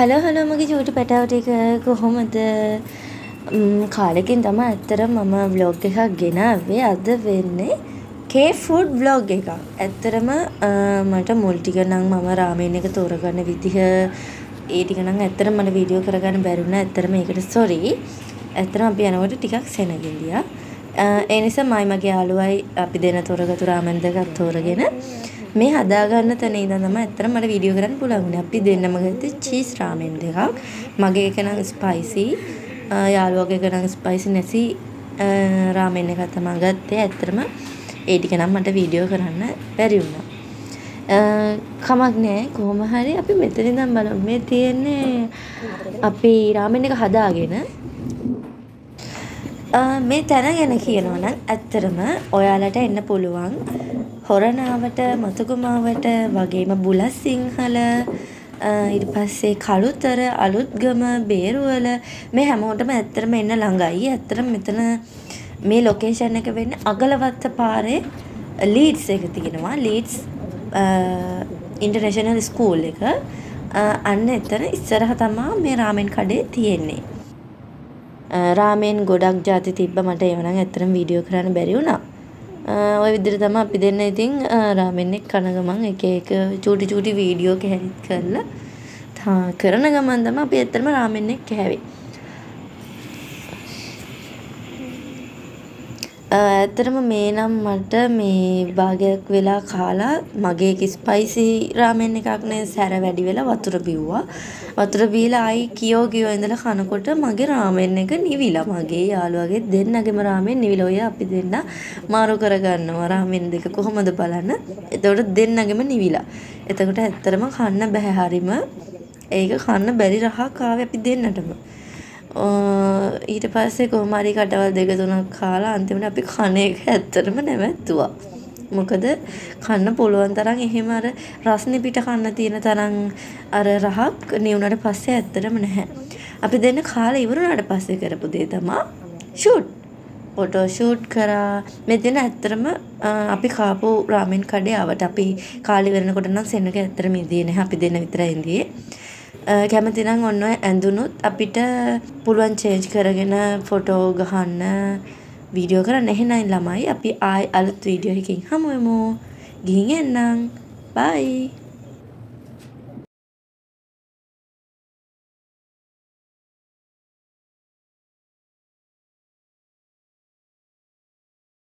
Hello hello මගේ චූටි පැටව් ටික කොහොමද? කාලෙකින් තමයි ඇත්තටම මම ව්ලොග් එකක් ගෙනාවේ. අද වෙන්නේ කේ ෆුඩ් ව්ලොග් එකක්. ඇත්තටම මට මුල් ටික නම් මම රාමෙන් එක තෝරගන්න විදිහ ඒ ටික නම් ඇත්තටම මට වීඩියෝ කරගන්න බැරි වුණා. ඇත්තටම ඒකට සොරි. ඇත්තටම අපි යනකොට ටිකක් සෙනග හිටියා. ඒ නිසා මයි මගේ යාළුවයි අපි දෙන්න තෝරගත්තු රාමෙන් දෙකක් තෝරගෙන මේ හදාගන්න තැන ඉඳන් තමයි ඇත්තටම මට වීඩියෝ කරන්න පුළුවන් වුණේ. අපි දෙන්නම ගත්තේ චීස් රාමෙන් දෙකක්. මගේ එක නම් ස්පයිසි, යාළුවගේ එක නම් ස්පයිසි නැති රාමෙන් එකක් තමයි ගත්තේ. ඇත්තටම ඒ ටික නම් මට වීඩියෝ කරන්න බැරි වුණා. කමක් නෑ, කොහොම හරි අපි මෙතන ඉඳන් බලමු. මේ තියෙන්නේ අපි රාමෙන් එක හදාගෙන. මේ තැන ගැන කියනවා නම් ඇත්තටම ඔයාලට එන්න පුළුවන් හොරණාවට, මතුගමාවට, වගේම බුලත් සිංහල, ඊට පස්සේ කළුතර, අලුත්ගම, බේරුවල මේ හැමෝටම ඇත්තටම එන්න ළඟයි. ඇත්තටම මෙතන මේ ලොකේෂන් එක වෙන්නේ අගලවත්ත පාරේ ලීඩ්ස් එක තියෙනවා. ලීඩ්ස් ඉන්ටර්නැෂනල් ස්කූල් එක. අන්න එතන ඉස්සරහ තමා මේ රාමෙන් කඩේ තියෙන්නේ. රාමෙන් ගොඩක් ජාති තිබ්බ, මට ඒව නම් ඇත්තටම වීඩියෝ කරන්න බැරි වුණා. ඔය විදිහට තමයි අපි දෙන්න ඉතින් රාමෙන් එක කන ගමන් එක එක චූටි චූටි වීඩියෝ කැහැලිත් කරලා කරන ගමන් තමයි අපි ඇත්තටම රාමෙන් එක කෑවේ. ඇත්තටම මේ නම් මට මේ භාගයක් වෙලා කාලා මගේ එක ස්පයිසි රාමෙන් එකක් නේ, සැර වැඩි වෙලා වතුර බිව්වා. වතුර බීලා ආයි කියෝ කියෝ ඉඳලා කනකොට මගේ රාමෙන් එක නිවිලා. මගේ යාළුවගේ දෙන්නගේම රාමෙන් නිවිලා. ඔය අපි දෙන්න මාරු කරගන්නවා රාමෙන් දෙක කොහොමද බලන්න. එතකොට දෙන්නගේම නිවිලා. එතකොට ඇත්තටම කන්න බෑ හරිම. ඒක කන්න බැරි රහක් ආවේ අපි දෙන්නටම. ඊට පස්සේ කොහොම හරි කටවල් දෙක තුනක් කාලා අන්තිමට අපි කන එක ඇත්තටම නැවැත්තුවා. මොකද කන්න පුළුවන් තරම් එහෙම අර රස්නේ පිට කන්න තියෙන තරම් අර රහක් නිවුනට පස්සේ ඇත්තටම නැහැ. අපි දෙන්න කාලා ඉවර වුණාට පස්සේ කරපු දේ තමා ෂූට්. ෆොටෝ ෂූට් කරා. මේ දෙන්න ඇත්තටම අපි කාපු රාමෙන් කඩේ ආවට අපි කාලේ ඉවර වෙනකොට නම් සෙනග ඇත්තටම ඉඳියේ නැහැ. අපි දෙන්න විතරයි ඉඳියේ. කැමති නම් ඔන්න ඔය ඇඳුනුත් අපිට පුළුවන් චේන්ජ් කරගෙන ෆොටෝ ගහන්න, වීඩියෝ කරන්න. එහෙනම් ළමයි අපි ආයි අලුත් වීඩියෝ එකකින් හමු වෙමු. ගිහින් එන්නම්. බයි.